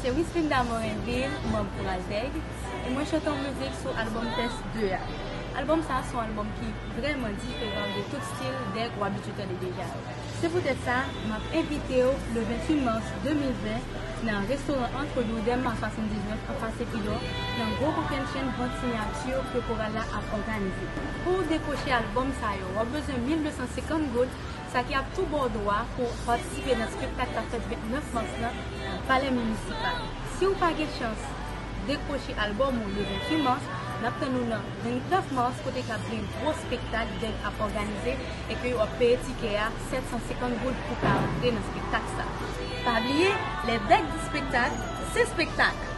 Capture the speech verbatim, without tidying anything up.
Se Wislinda Morinville, manm Koral Dèg, e mwen chante yon mizik sou albòm Tès de a. Albòm sa a se yon albòm ki vrèman diferan de tout stil dèg ou abitye tande deja yo. Se poutèt sa, m ap envite w le ventuit mas de mil ven nan restoran Entre Deux, Dèlma swasanndiznèf, anfas Epidò, nan gwo kokennchenn vant siyati ke koral la ap òganize. Pou w dekwoche albòm sa yo, w ap bezwen mil de san senkant goud, sa ki ap tou ba w dwa pou w patisipe nan spektak k ap fèt vennèf mas lan nan Palè Minisipal. Si w pa gen chans dekwoche albòm ou le ventuit mas, n ap tann ou nan vennèf mas, kote k ap gen gwo spektak dèg ap òganize e ke w ap peye tikè a sèt san senkant goud pou ka rantre nan spektak sa. Pa bliye, lè dèg di spektak, se spektak!